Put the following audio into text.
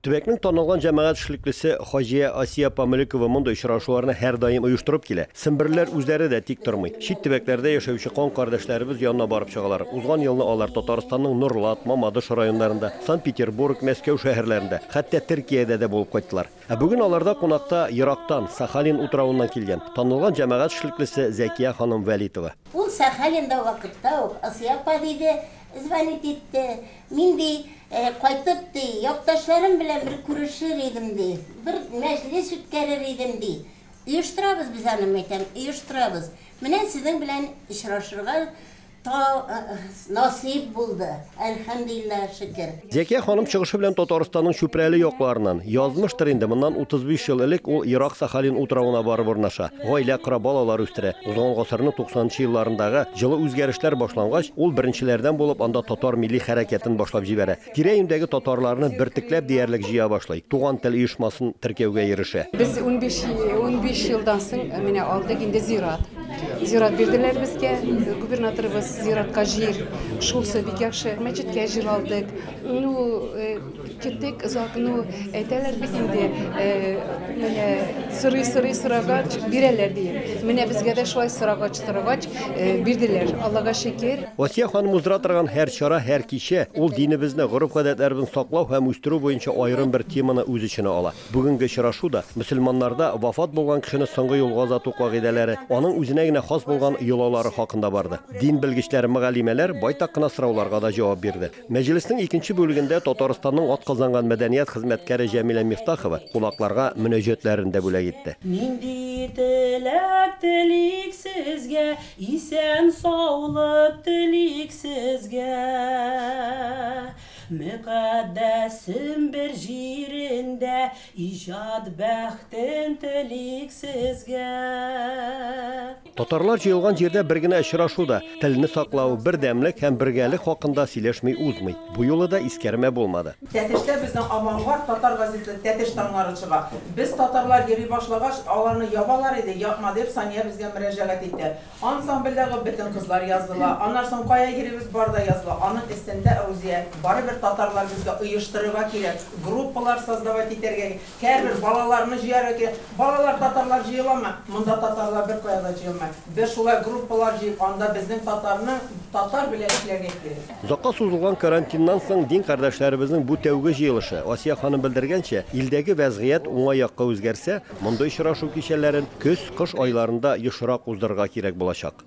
Төбәкнең танылган җәмәгать эшлеклесе Хаҗия Асия апа Мөлекова мондый очрашуларны һәрдаим оештырып килә. Семберләр үзләре дә тик тормый. Чит төбәкләрдә яшәүче кан кардәшләребез янына барып чыгалар. Узган елны алар Татарстанның Норлат, Мамадыш районнарында, Санкт-Петербург, Мәскәү шәһәрләрендә, хәтта Төркиядә дә булып кайттылар. Ә бүген аларда кунакта ерактан, Сахалин утравыннан килгән, танылган җәмәгать эшлеклесе Зәкия ханым Вәлитова. Ул Сахалинда вакытта ук, Асия апа, диде, звонить итте. Мин, ди, кайтып, ди, якташларым белән бер күрешер идем, ди, бер мәҗлес үткәрер идем, ди. Оештырабыз без аны, мәйтәм, оештырабыз. Менә сезнең белән очрашырга насыйп булды, әлхәмдүлилләһ шөкер. Зәкия ханым чыгышы белән Татарстанның Чүпрәле якларыннан. Язмыштыр инде, моннан 35 ел элек ул ерак Сахалин утравына барып урнаша. Гаилә кора, балалар үстерә. Узган гасырның 90 нчы елларындагы җылы үзгәрешләр башлангач, ул беренчеләрдән булып анда татар милли хәрәкәтен башлап җибәрә. Тирә-юньдәге татарларны бертекләп диярлек җыя башлый, Туган тел оешмасын теркәүгә ирешә. Без 15 елдан соң менә алдык инде зират. Зират бирделәр безгә, губернаторыбыз зиратка җир, шулсы бик яхшы. Мәчеткә җир алдык. Ну, Киттек озак, ну, әйтәләр бит инде, менә сорый-сорый сорагач, бирәләр диеп. Менә безгә дә шулай сорагач, сорагач, бирделәр. Аллага шөкер. Асия ханым уздыра торган һәр чара, һәр кичә, ул динебезне, гореф-гадәтләребезне саклау һәм үстерү буенча аерым бер теманы үз эченә ала. Бүгенге очрашу да мөселманнарда вафат булган кешене соңгы юлга озату кагыйдәләре, аның үзенә генә хас булган йолалары хакында барды. Дин белгечләре, мөгаллимәләр байтак кына сорауларга да җавап бирде. Мәҗлеснең икенче бүлегендә Татарстанның атказанган мәдәният хезмәткәре Җәмилә Мифтахова кунакларга мөнәҗәтләрен дә бүләк итте. Нинди теләк телик сезгә, Исән-саулык телик сезгә. Мөкатдәс Сембер җирендә Иҗат бәхтен телик сезгә. Татарлар җыелган җирдә бер генә очрашу да телне саклау, бердәмлек һәм бергәлек хакында сөйләшми узмый. Бу юлы да искәрмә булмады. Тәтештә безнең Авангард татар газеты Тәтеш таңнары чыга. Без татарлар йөри башлагач, аларны ябалар иде, япма дип Сания безгә мөрәҗәгать итте. Ансамбльдәге бөтен кызлар языла. Аннан соң кая йөрибез, бар да языла. Аның өстендә Рузия, барыбер татарлар безгә оештырырга кирәк, группалар создавать итәргә Һәрбер балаларны җыярга кирәк. Балалар татарлар җыеламы? Монда татарлар беркая да җыелмый. Без шулай группалар җыеп, анда безнең татарның татар белән эшләргә кирәк. Озакка сузылган карантиннан соң дин кардәшләребезнең бу тәүге җыелышы. Асия ханым белдергәнчә, илдәге вәзгыять уңай якка үзгәрсә, мондый очрашу кичәләрен көз, кыш айларында ешрак уздырырга кирәк булачак.